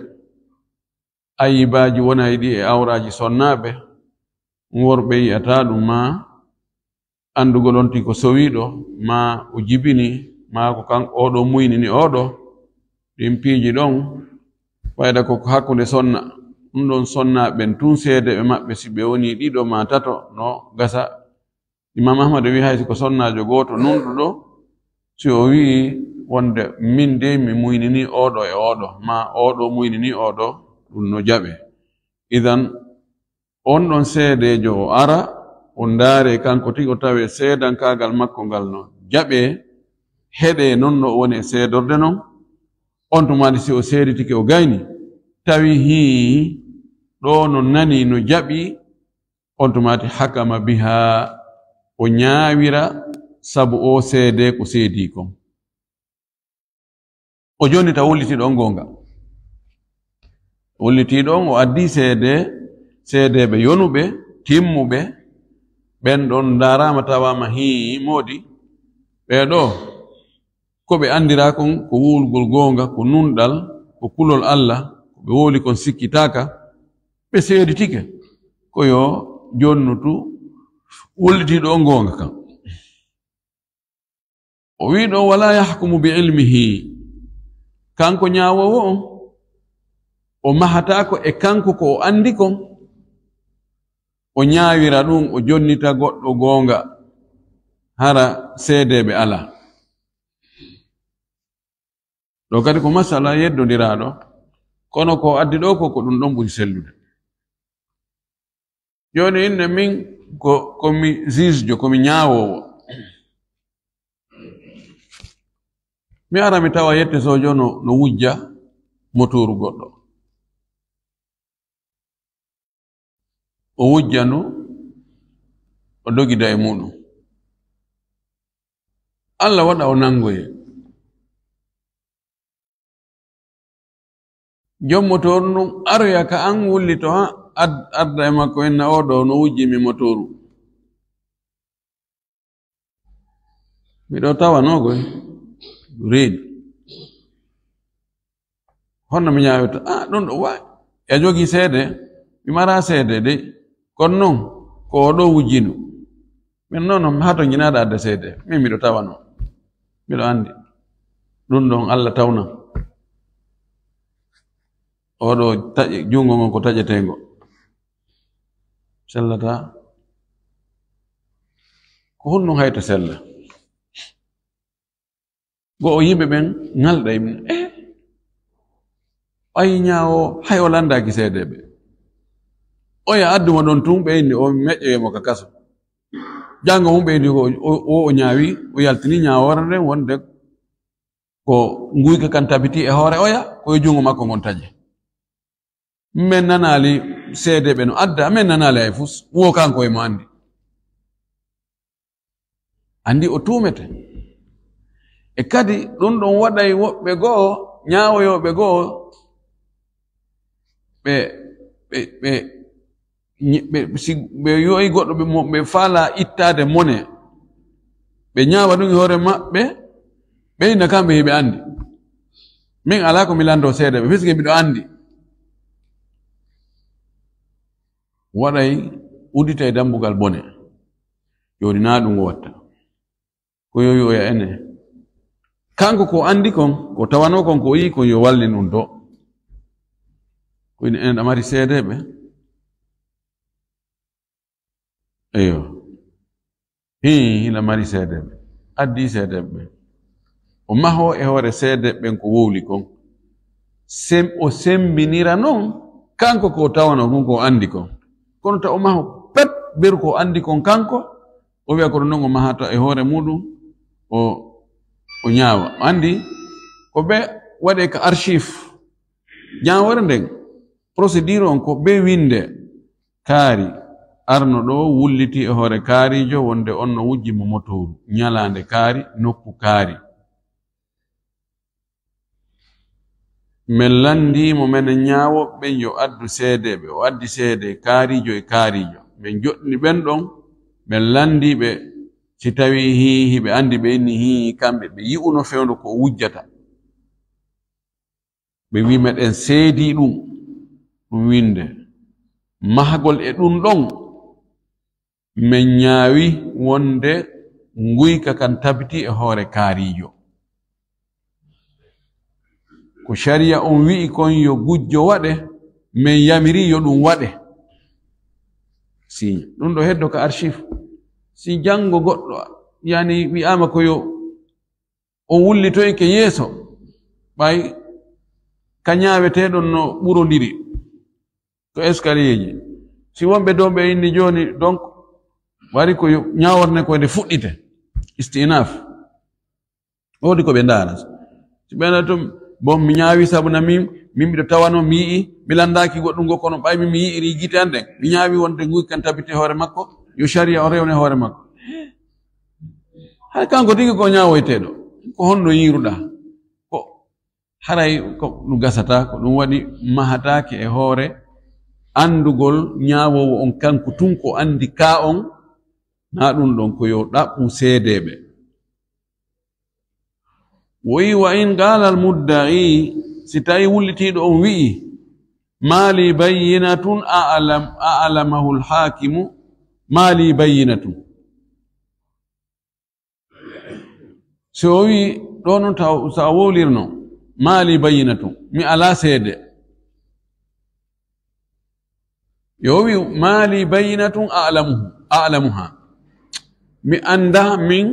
Ayibaaji wonay ɗi e awraaji sonnaaɓe, worɓe yi'ata ɗum ma anndugol on tigi ko sowiiɗo, maa o jibini, maa ko kan, oɗo muynini oɗo, ɗin piiji ɗon, fayda ko, ko hakkunde sonna. Ɗum ɗon sonnaaɓe ɓen tun seedeeɓe maɓɓe, si ɓe woni ɗiɗo maa tato, no gasa. Imam Ahmad wi, hay si ko sonnaajo gooto nunɗuɗo, si o wi'i wonde, "Min dey mi muynini oɗo e oɗo, maa oɗo muynini oɗo," ɗum no jaɓe. Idan, on ɗon seedeejo o ara, o ndaare kanko tigi, o tawe seedankaagal makko ngal no jaɓe, heɗe non no o woni e seedorde non. On tumaati si o seeditike o gayni, tawi hii ɗo no nani no jaɓi, on tumaati hakama biha, o ñaawira sabu o seede ko seedi kon. O jonnita wullitiiɗo on goonga. Wullitiiɗo on o addi seede, seedeeɓe yonuɓe, timmuɓe, ɓen ɗon ndaaraama tawaama hii moodi. Ɓee ɗoo, ko ɓe andiraa kon ko wowlugol goonga, ko nunɗal, ko kulol Alla, ko ɓe wowli kon sikkitaaka, ɓe seeditike. Ko yo jonnutu wullitiiɗo on goonga kan. O wi'i ɗon, "Wala yahkumu bi ilmihi." Kanko ñaawoowo on, o mahataako e kanko ko o andi kon. O ñaawira ɗum, o jonnita goɗɗo goonga, hara seedeeɓe alaa. Ɗo kadi ko masala yeddondiraaɗo, kono ko addi ɗo ko, ko ɗum ɗon ɓuri sellude. Jooni, inne min ko, ko mi juge jo, ko mi ñaawoowo. Mi ara mi tawa yette sojo no, no wujja motooru goɗɗo. O wujja ndu, o dogida e muɗum. Alla waɗa o nangoye. Jom motooru ndun aroya ka an, wullito ha, ad-, adda e makko, inna, "Oo ɗoo no wujji mi motooru." Miɗo tawanoo koy reedu. Honno mi ñaawirta? Ah, ɗum ɗo waay. E jogii seede? Mi maraa seede de. Kono noon, ko o ɗoo wujjinu. Min noon, mi hato ñinaade adda seede. Min miɗo tawanoo. Miɗo anndi. Ɗum ɗoon Alla tawnan. Oo ɗoo taƴe-, junngo ngon ko taƴeteengo. Sellataa. Ko honɗum hayta sella? Go o yimɓe ɓen ŋalɗa e mum. Eh, ɓay ñaawo hay o lanndaaki seedeeɓe. Oya adduma ɗon tun ɓe inni o meƴƴoye mo ka kaso. Janngo mum ɓe inni o, o, o, o ñaawi, o yaltini ñaawoore nden wonde ko nguyka kan tabiti e hoore oya, ko e junngo makko ngon taƴe. Min nanaali seedeeɓe no adda, min nanaali hay fus, wo kanko e mo anndi. Anndi o tuumete. E kadi ɗum ɗon waɗay woɓɓe goo, ñaawoyooɓe goo, ɓe, ɓe, ɓe, ñi-, ɓe, si ɓe yo'i goɗɗo ɓe mo, ɓe faalaa ittaade mone, Ɓe ñaawa ɗum e hoore maɓɓe, ɓe inna kamɓe hiɓe anndi. Min alaa ko mi lanndoo seedeeɓe, puisque miɗo anndi. Waɗay udditay dambugal bone. Jooni naa ɗum o watta. Ko yo wi'oya ene. Kanko ko anndi kon, ko tawanoo kon, ko o yi'i kon, yo wallin ɗum do. Ko ene, ene ɗa mari seedeeɓe? Eyo. Hii, hina mari seedeeɓe. Addi seedeeɓe. O mahoo e hoore seedeeɓe ɓen ko wowli kon. Sem-, o sembinira non, kanko ko tawanoo kon, ko anndi kon. Kono ta o maho pet, beru ko anndi kon kanko, o wi'a kono non o mahata e hoore muɗum, o, o ñaawa. O anndi ko ɓe waɗe ka archive. Ñaawoore nden, procédure on ko ɓe winnde kaari. Arno ɗo wulliti e hoore kaariijo wonde on no wujji mo motooru, ñalaande kaari, nokku kaari. Men lanndii mo menen ñaawooɓe ɓen yo addu seedeeɓe. O addi seede kaariijo e kaariijo. Men joɗɗini ɓen ɗon, men lanndii ɓe si tawii hii, hiɓe anndi ɓe inni hii, kamɓe ɓe yi'uno fewndo ko o wujjata. Ɓe wi'i meɗen seedii ɗum, ɗum winnde. Mahagol e ɗum ɗon, men ñaawi wonde nguyka kan tabiti e hoore kaariijo. Ko sariya on wi'i kon yo gujjo waɗe, men yamiri yo ɗum waɗe. Si ɗum ɗo heddo ka archive. Si janngo goɗɗo, yani, wi'aama ko yo o wullitoyke yeeso, ɓay ka ñaaweteeɗon no ɓurondiri. To escalier ji. Si wonɓe dow ɓe inni jooni, donc, wari ko yo-, ñaaworne ko nde fuɗɗite. Istinaf. Woodi ko ɓe ndaara. Si ɓe na tum, bon, mi ñaawi sabu na min, min miɗo tawano, mi yi'i, mi landaaki goɗɗum ngo, kono ɓay min mi yi'iri gite an ɗen. Mi ñaawi wonde nguy kan tabiti hoore makko, yo sariya o rewne hoore makko. Hay kanko tigi ko ñaawoyteeɗo. Ko honno yiiruɗaa? Ko haray ko ɗum gasata, ko ɗum waɗi mahataake e hoore anndugol ñaawoowo on kanko tun ko anndi ka on, naa ɗum ɗon ko yo ɗaɓɓu seedeeɓe. Woyi wa in qaala al mudda'i, si tawi wullitiiɗo on wi'i, "Maa li bayyinatun a'lam-, a'lamahu al haakimu, maa li bayyinatun." So o wi'i, ɗo non taw, so a wowlirno, "Maa li bayyinatun, mi alaa seede." Yo o wi'u, "Maa li bayyinatun a'lamuhu, a'lamuha." Mi annda min,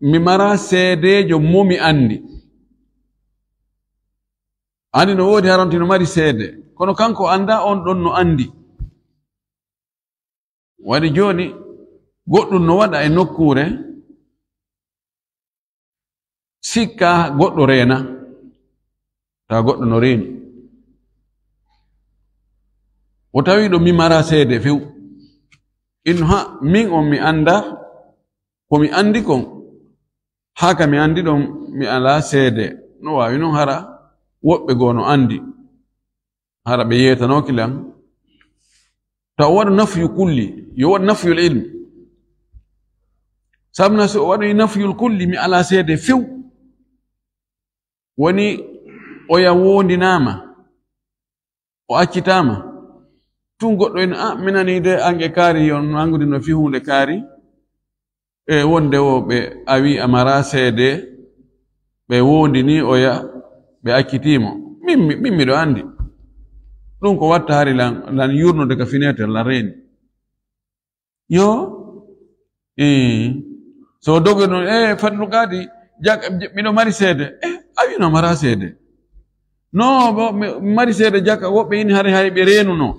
mi mara seedeejo mo mi anndi. Anndi no woodi haranti no mari seede, kono kanko annda on ɗon no anndi. Waɗi jooni, goɗɗum no waɗa e nokkuure, sikka goɗɗo reena, tawa goɗɗo no reeni. O tawi ɗo mi mara seede few. Inno ha, min on mi annda, ko mi anndi kon, haa ka mi anndi ɗon mi alaa seede. No waawi non hara woɓɓe goo no anndi. Hara ɓe yeetanooki lan. Taw o waɗu nafyu kulli, yo waɗu nafyul ilmi. Sabuna so o waɗu nafyul kulli, mi alaa seede few. Woni oya woondinaama, o accitaama. Tun goɗɗo en, "Ah, mi nanii de an e kaari yo on nanngudi no fii huunde kaari." E wonde wo ɓe awi a mara seede, ɓe woondini oya, ɓe accitii mo. Min, mi-, min miɗo anndi. Ɗum ko watta hari lan, lan yurnude ka fineeter, lan reeni. Yo, ii. So dogo noon, "Eh, Fadlu Gaadi, jak-, miɗo mari seede." "Eh, a wiino a mara seede." "No, bo, mi, mi mari seede jaka, woɓɓe ini hari hay ɓe reenuno.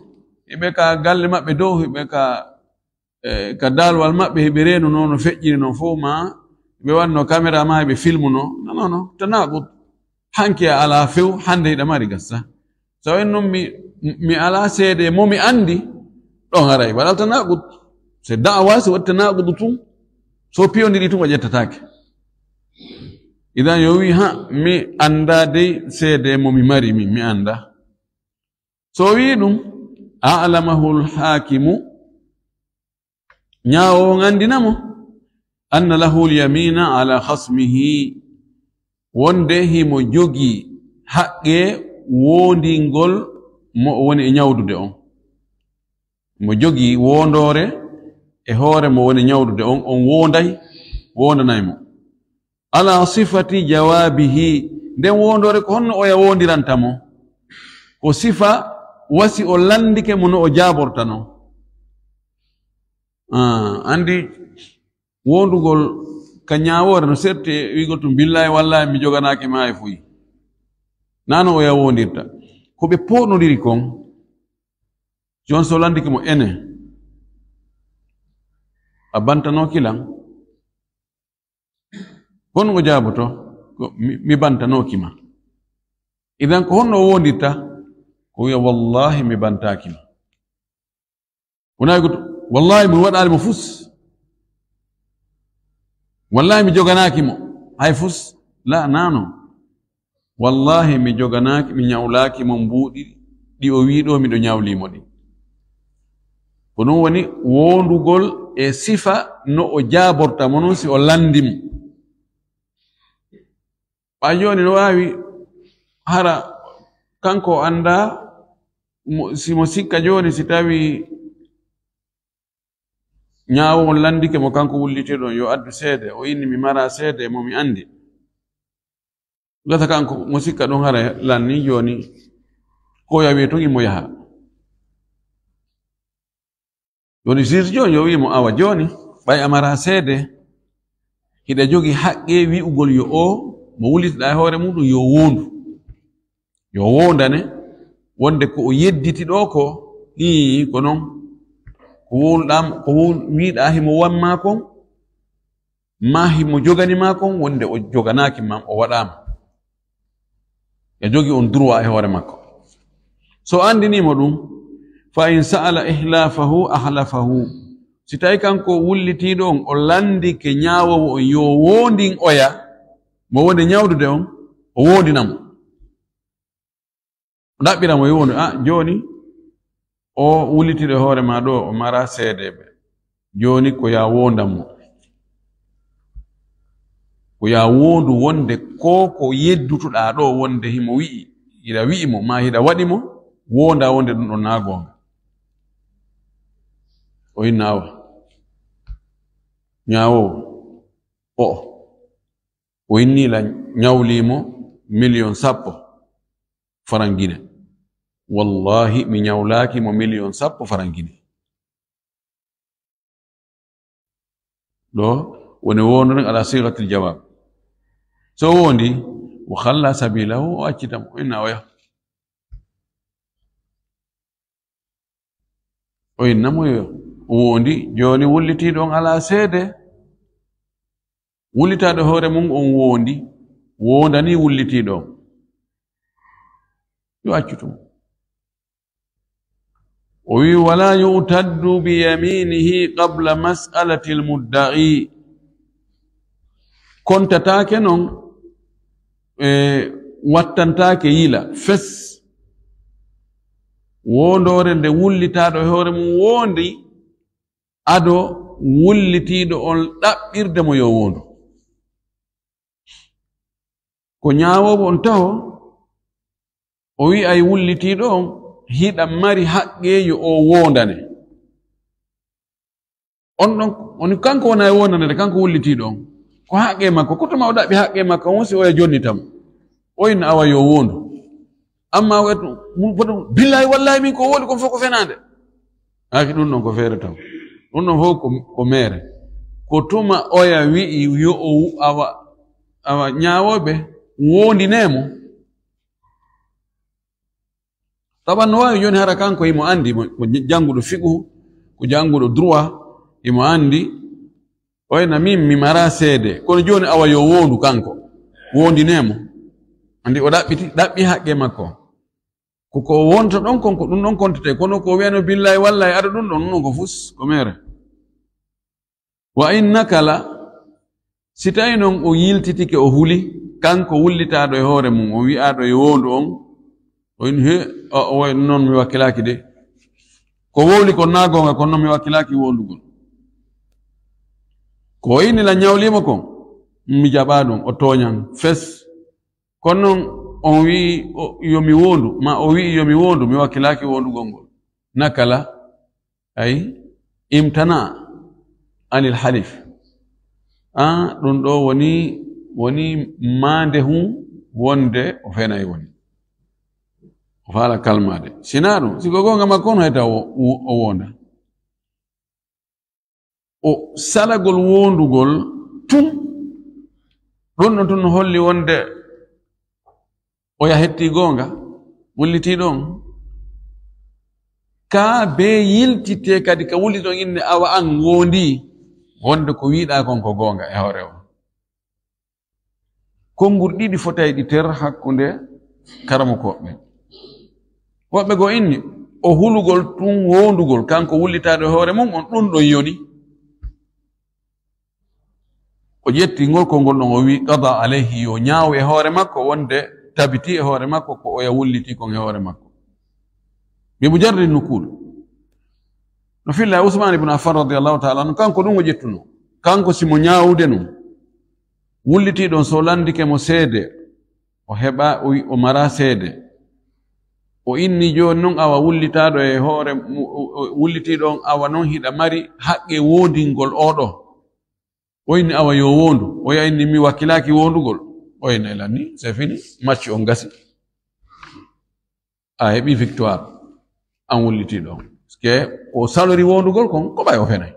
Hiɓe ka galle maɓɓe dow, hiɓe ka, eh, ka daalwal maɓɓe, hiɓe reenuno no feƴƴiri noon fof ma, ɓe wanno caméra ma, ɓe filmuno." Non, non, non, tanaqud. Hanki a alaa few, hannde hiɗa mari gassa. So en noon mi, mi alaa seede mo mi anndi, ɗon haray waɗal tanaqud. Se da'awa, si waɗi tanaqudu tun, so piyondiri tun, o ƴettataake. Idan yo wi, "Ha, mi annda dey seede mo mi mari, mi, mi annda." So wi ɗum, a'lamahul hakimu, ñaawo on anndina mo. Anna lahu lyamina ala khasmihi, wonde himo jogii haqqe woondingol mo o woni e ñawdude on. Mo jogii woondoore e hoore mo woni ñawdude on, on woonday, woondanay mo. Ala sifati jawaabihi, nden woondoore ko honno oya woondiranta mo? Ko sifa wasi o lanndike mo no o jaabortano. Ah, anndi woondugol ka ñaawoore no serti e wi'gol tun, "Billaahi, wallaahi, mi joganaaki ma e fuy." Naa no oya woondirta. Ko ɓe poonodiri kon, jon so lanndike mo, "Ene, a bantanooki lan?" Kono o jaaboto, ko, "Mi, mi bantanooki ma." Idan ko honno o woondirta? Ko wi'a, "Wallaahi, mi bantaaki ma." Wonaa ko, "Wallaahi, mi waɗaali mo fus. Wallaahi, mi joganaaki mo hay fus." La, naa non. "Wallaahi, mi joganaaki, mi ñawlaaki mo mbuuɗi ɗi o wi'i ɗoo miɗo ñawlii mo ɗi." Ko ɗum woni woondugol e sifa no o jaaborta mo non si o lanndi mo. Ɓay jooni no waawi hara kanko o anndaa mo, si mo sikka jooni si tawi ñaawo on lanndike mo kanko wullitiiɗo on yo addu seede, o inni, "Mi mara seede mo mi anndi." Gasa kanko mo sikka ɗum hara lanni jooni, ko yawi tun imo yaha. Jooni juge jooni yo wi'i mo, "Awa jooni, ɓay a mara seede, hiɗa jogi haqqe wi'ugol yo o mo wullitiɗaa e hoore muɗum yo woondu. Yo woondane wonde ko o yedditi ɗoo ko, ii, ko non. Ko wowluɗaa, ko wow-, wi'uɗaa himo wammaa kon, maa himo jogani maa kon, wonde o joganaaki ma, o waɗaama. Ya jogi on droit e hoore makko." So anndinii mo ɗum, "Fa in sa'ala ihlaafahu, ahlafahu." Si tawi kanko wullitiiɗo on, o lanndike ñaawoowo on yo woondin oya, mo wonde ñawdude on, o woondina mo. O ɗaɓɓira mo, yo woondu, "A, jooni, o wullitiiɗo e hoore maa ɗoo, o mara seedeeɓe. Jooni ko yaa woondan mo. Ko yaa woondu wonde ko ko yeddutuɗaa ɗoo wonde himo wi'i, hiɗa wi'i mo, maa hiɗa waɗi mo, woonda wonde ɗum ɗon naa goonga." O inna, "Awa, ñaawoowo, o'o, o inni la ñawlii mo miliyon sappo faran Gine. Wallaahi, mi ñawlaaki mo miliyon sappo faran Gine." Ɗo woni woondu ndun ala sigatil jawab. So woondi, "Wa khalla sabilahu", o accita mo, o inna oya. O inna mo yo o woondi, jooni wullitiiɗo on alaa seede. Wullitaaɗo hoore mum on woondi, woondani wullitiiɗo on. Yo accu tun. O wi, "Wala yu'taddu bi yaminihi qabla mas'alatil mudda'i." Kontataake non, e, wattantaake yila, fes. Woondoore nde wullitaaɗo e hoore mum woondi, ado wullitiiɗo on ɗaɓɓirde mo yo woondu. Ko ñaawoowo on taho, o wi'ay wullitiiɗo on, "Hiɗa mari haqqe yo o woondane." On ɗon, on kanko wona e woondande de, kanko wullitiiɗo on. Ko haqqe makko, ko tuma o ɗaɓɓi haqqe makko on, si oya jonnita mo. O inna awa yo woondu. Amma o ettu, mun foto, "Billahi, wallahi, min ko wooɗi kon fof ko fenaande." Haaki ɗum ɗon ko feere taw. Ɗum ɗon fof ko, ko meere. Ko tuma oya wi'i yo o wu-, awa, awa ñaawooɓe woondinee mo. Taban no waawi jooni hara kanko himo anndi, mo, mo jannguɗo fiqhu, ko jannguɗo droit, himo anndi, oyna min mi mara seede. Kono jooni awa yo woondu kanko, woondinee mo. Anndi o ɗaɓɓiti, ɗaɓɓi haqqe makko. Ko, ko wonta ɗon kon, ko ɗum ɗon kontete. Kono ko wiyano billahi wallahi aɗa ɗum ɗon, ɗum ɗon ko fus, ko mere. Wa in nakala, si tawi non o yiltitike, o huli, kanko wullitaaɗo e hoore mum, o wi'aaɗo e woondu on, o in he, o, o, noon mi wakkilaaki de. Ko wowli kon naa goonga, kono noon mi wakkilaaki wondugol. Ko o inni lan ñawliima kon, mi jaɓaa ɗum, o tooñan fes. Kono noon, on wi'i o, yo mi woondu, ma o wi'i yo mi woondu, mi wakkilaaki woondugol ngol. Nakala, ay, imtana anil halif. A, ɗum ɗo woni, woni maande hun wonde o fenay woni. O faala kalmaade. Sinaa ɗum, si ko goonga makko on, hay taw o, o woonda. O salagol woondugol tun, ɗum ɗon tun no holli wonde oya hetti goonga, wullitii ɗon. Kaa bee yiltitee kadi ka wulli ɗon inne awa an woondi, wonde ko wiiɗaa kon ko goonga e hoore on. Konngol ɗiɗi fotay ɗi ter hakkunde karamokooɓe ɓen. Woɓɓe goo inni, o hulugol tun woondugol, kanko wullitaaɗo e hoore mum on, ɗun ɗon yoni. O ƴetti ngol konngol ɗon, o wi'i, qada alayhi, yo ñaaw e hoore makko, wonde tabitii e hoore makko ko oya wulliti kon e hoore makko. Bi mujarradi nukul. No filla e Usmaan ibn Affan radiyallahu ta'ala anhu, kanko ɗun o ƴettuno. Kanko si mo ñaawude nun. Wullitiiɗo on so landike mo seede, o heɓa, o wi-, o mara seede. O inni jooni non awa wullitaaɗo e hoore mu-, o, o, wullitiiɗo on awa non hiɗa mari haqqe woondingol oo ɗoo. O inni awa yo woondu. Oya inni mi wakkilaaki woondugol. O inni elan ni, c'est fini, match on gasi. A heɓi victoire. An wullitiiɗo on. Parce que o salori woondugol kon, ko ɓay o fenay.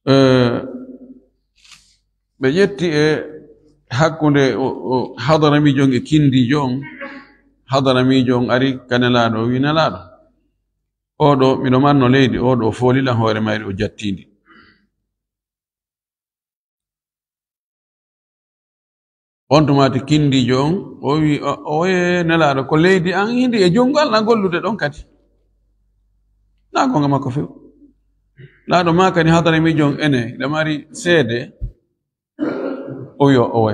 Eh, ɓe ƴetti e hakkunde o, o hadaramiijo on e kindiijo on. Hadaramiijo on ari ka Nelaaɗo, o wi, Nelaaɗo, oo ɗoo, miɗo marno leydi, oo ɗoo fooli lan hoore mayri, o jattii ndi. On tuma ti kindiijo on, o wi, o, o, e Nelaaɗo, ko leydi an, hindi e junngo Alla gollude ɗon kadi. Naa goonga makko few. Nelaaɗo maa kadi hadaramiijo on ene, hiɗa mari seede. O wi, o, owe.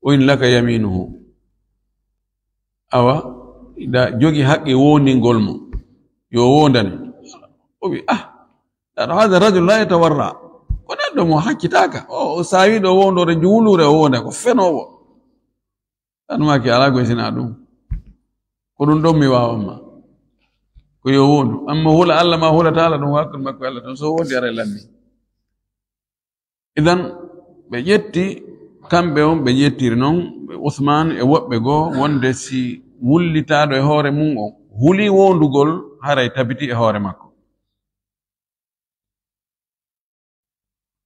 O inni laka yaminuhu. Awa, hiɗa jogi haqqe woondingol mo. Yo woondane. O wi, ah, Aɗa, hada rajul la yatawarra. Ko neɗɗo mo haccitaaka. O, o saawi ɗo wondore juulure o wonda ko fenoowo. Tan maaki alaa ko isina ɗum. Ko ɗum ɗon mi waawan ma. Ko yo wondu. Amma hula Allah ma hula taala ɗum hakkunde makko e Allah tan. So wondi ara e lammi. Idan ɓe ƴetti, kamɓe on ɓe ƴettiri non, Usmaan e woɓɓe goo, wonde si wullitaaɗo e hoore mum on huli wondugol, haray tabiti e hoore makko.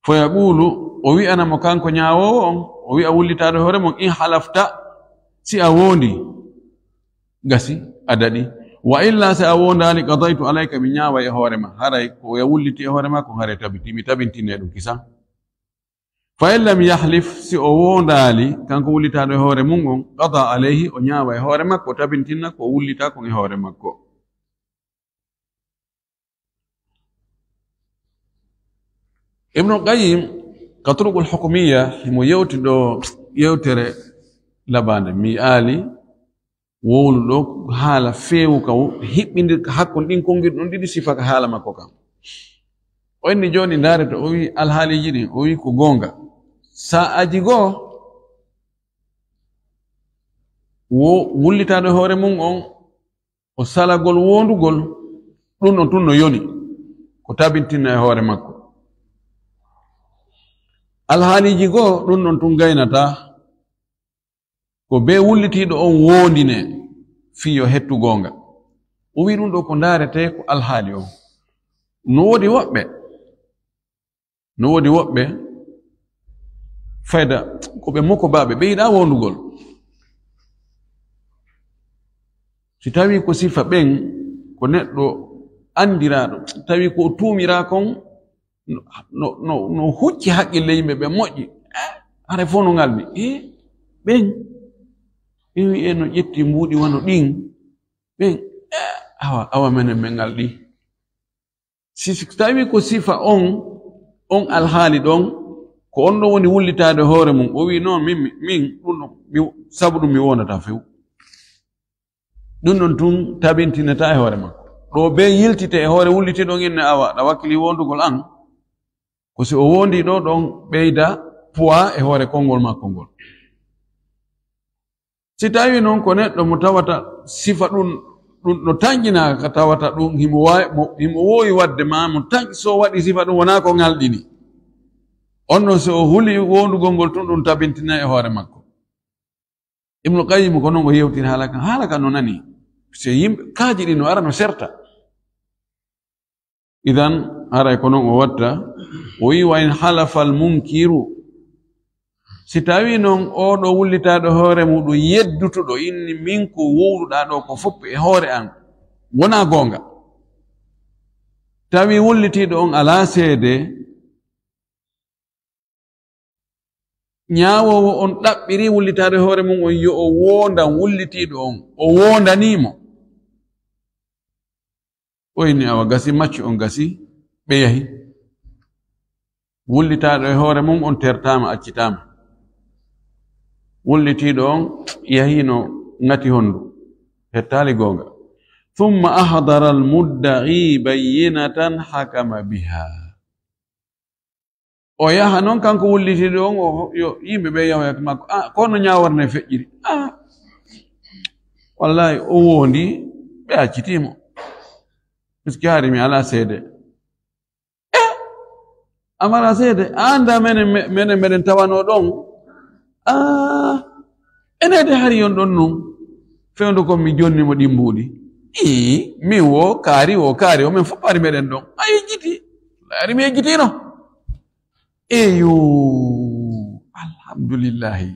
Foyaquulu, o wi'ana mo kanko ñaawoowo on, o wi'a wullitaaɗo hoore mum, in halafta, si a woondi, gasi, a daɗi. Wa illa, si a woondaali, qadaytu alayka, mi ñaaway e hoore ma. Haray ko ya wulliti e hoore ma, ko haray tabiti, mi tabintine ɗum kisan. Fa in lam yahlif, si o woondaali, kanko wullitaaɗo e hoore mum on, qada alayhi, o ñaawa e hoore makko, o tabintinna ko o wullita kon e hoore makko. Ibnu Qayyim ka Turuqul Hukumiyya, himo yewti ɗo yewtere labande. Mi aali wowlu ɗo haala feewu ka wo-, hiɓɓindir ka hakkun ɗin kongir ɗon ɗiɗi sifa ka haala makko kan. O inni jooni ndaare to o wi alhaaliiji ɗin, o wi ko goonga. Sa'aji goo wo wullitaaɗo e hoore mum on, o salagol wondugol, ɗum ɗon tun no yoni, ko tabintinna e hoore makko. Alhaaliiji goo, ɗum ɗon tun gaynata, ko bee wullitiiɗo on wondine fii yo hettu goonga. O wi'i ɗum ɗo ko ndaaretee ko alhaali on. No woodi woɓɓe, No woodi woɓɓe, fayda, ko ɓe mokobaaɓe, ɓe yiɗaa wondugol. Si tawii ko sifa ɓen, ko neɗɗo anndiraaɗo, tawi ko o tuumiraa kon, no, no, no, no hucci haqqille yimɓe ɓe moƴƴi. Eh, hare fof no ngalɗi. Eh, ɓen, ɓe wi'e no ƴetti mbuuɗi wano ɗin. Ɓen, eh, awa, awa menen men ngalɗi. Si, si tawi ko sifa on, on alhaali ɗon, ko on ɗon woni wullitaade hoore mum, o wi'i, "Non, min, min, min, ɗum ɗon, mi, sabu ɗum mi wondataa few." Ɗum ɗon tun tabintinata e hoore makko. Ɗo bee yiltite e hoore wullitiiɗo on, inne awa, ɗa wakkili wondugol an. Ko si o wondi ɗo ɗon ɓeyda poids e hoore konngol makko ngol. Si tawi non ko neɗɗo mo tawata sifa ɗum, ɗum no tanƴinaa, ka tawata ɗum himo waawi, mo, himo woowi waɗde ma mo tanƴi, so waɗi sifa ɗum wonaa ko ŋalɗini. On non so o huli wondugol ngol tun, ɗum tabintinay e hoore makko. Ibnu Qayyim ko non o yewtiri haala kan. Haala kan no nani. Se yimɓe kaaji ɗi no ara no serta. Idan, haray ko non o watta. O wi, "Wa in halafal munkiru." Si tawi non oo ɗo wullitaaɗo hoore muɗum yeddutuɗo inni, "Min ko wowluɗaa ɗo ko fof e hoore an, wonaa goonga." Tawi wullitiiɗo on alaa seede, ñaawoowo on ɗaɓɓiri wullitaaɗo hoore mum on yo o woondan wullitiiɗo on, o woondanii mo. O inni, "Awa gasi, maccu on gasi, ɓe yahi." Wullitaaɗo e hoore mum on tertaama, accitaama. Wullitiiɗo on yahiino ŋati honndu, hettaali goonga. "Thumma ahdara al-mudda'i bayyinatan hakama biha." O yaha non kanko wullitiiɗo on, o, yo yimɓe ɓe yahoya makko. "Ah, kono ñaawore nde feƴƴiri." "Ah, wallahi, o wondi, ɓe accitii mo. Puisque hari mi alaa seede." "Eh, a maraa seede? A anndaa menen, me-, menen meɗen tawanoo ɗon?" "Ah, enede hari on ɗon non. Fewndo kon mi jonni mo ɗi mbuuɗi." "Ii, min wo, kaari wo, kaari wo, men fof hari meɗen ɗon." A yejjiti. Hari mi yejjitino. Eyo, alhamdulillahi.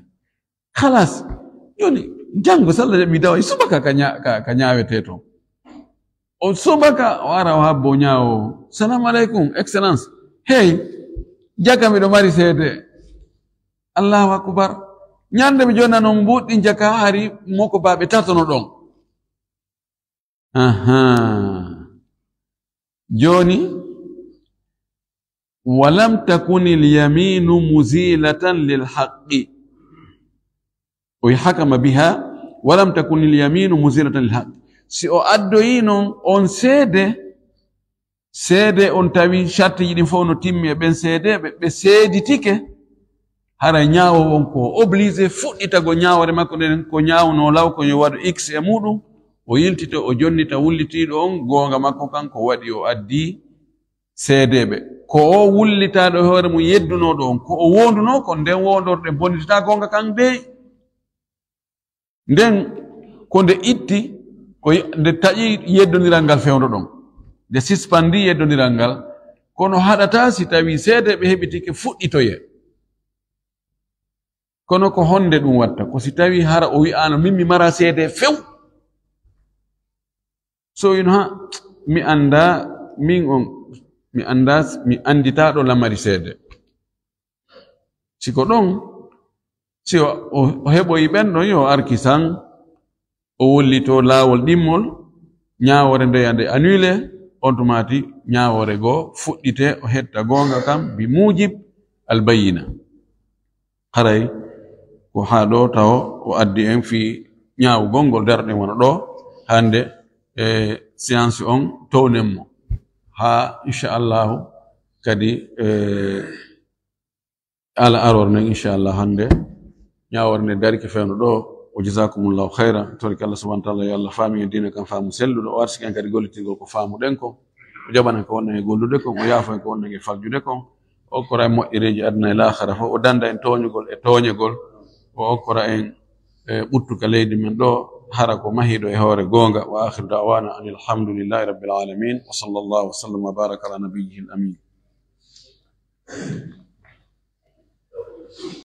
Khalas. Joni, janngo, so Allah jaɓi, mi tawa e subaka ka ña-, ka, ka ñaawetee toon. O subaka, o ara, o habbo ñaawo. "Salamu aleykum, Excellence." "Hey, jaka miɗo mari seede." Allahu akbar. Ñande mi jonnano mo mbuuɗi ɗin jaka, hari moko baaɓe tatono ɗon. Ahaa. Joni, "Walam takunil yaminu muzilatan lil haqqi." O wi, "Hakama biha, walam takunil yaminu muzilatan lil haqqi." Si o addoyi non on seede, seede on tawi sartiji ɗin fof no timmi e ɓen seedeɓe, ɓe seeditike, hara ñaawo on ko obligé fuɗɗitago ñaawore makko nden, ko ñaawno law ko yo waɗu X e muɗum, o yiltito, o jonnita wullitiiɗo on goonga makko kan ko waɗi o addi seedeɓe. Ko o wullitaaɗo e hoore mum yeddunooɗo on, ko o wondunoo ko nden wondorɗe bonnitata goonga kan dey. Nden ko nde itti, ko y-, nde taƴi yeddondiral ngal fewndo ɗon. Nde sispandi yeddondiral ngal, kono haɗata si tawi seedeɓe heɓitike fuɗɗitoye. Kono ko honde ɗum watta? Ko si tawi hara o wi'aano, "Min mi mara seede few." So wino, "Ha, mi anndaa, min on, mi anndaa, mi annditaaɗo lamari seede." Si ko ɗon, si o, o, o heɓoyi ɓen ɗon, yo arkisan, o wollito laawol ɗimmol, ñaawore nde ya nde annulé, on tumaati ñaawore goo fuɗɗite, o hetta goonga kam, bi muujib al bayyina. Haray ko haa ɗo tawo o addi en fii ñaawugol ngol darɗe wona ɗo hannde, e séance on townen mo. Haa inchallahu kadi, e, ala aroore nden, inchallah, hannde ñaawore nde darike fewndo ɗo. Wa jazakumullahu khayra. Torki Allah subhanahu wa ta'ala, yo Allah faami en diina kan faamu selluɗo, o arsiki en kadi gollitirgol ko faamuɗen kon. O jaɓana en ko wonɗen e gollude kon, o yaafo en ko wonɗen e faljude kon. O okkora en moƴƴereeji aduna e laakhara fof, o danda en tooñugol e tooñegol. O okkora en, e, ɓuttu ka leydi men ɗo, hara ko mahiiɗo e hoore goonga. Wa akhiru da'wana anil hamdulillahi rabbil alamin. Wa sallallahu wa sallam wa baraka ala nabiyyihi al amin.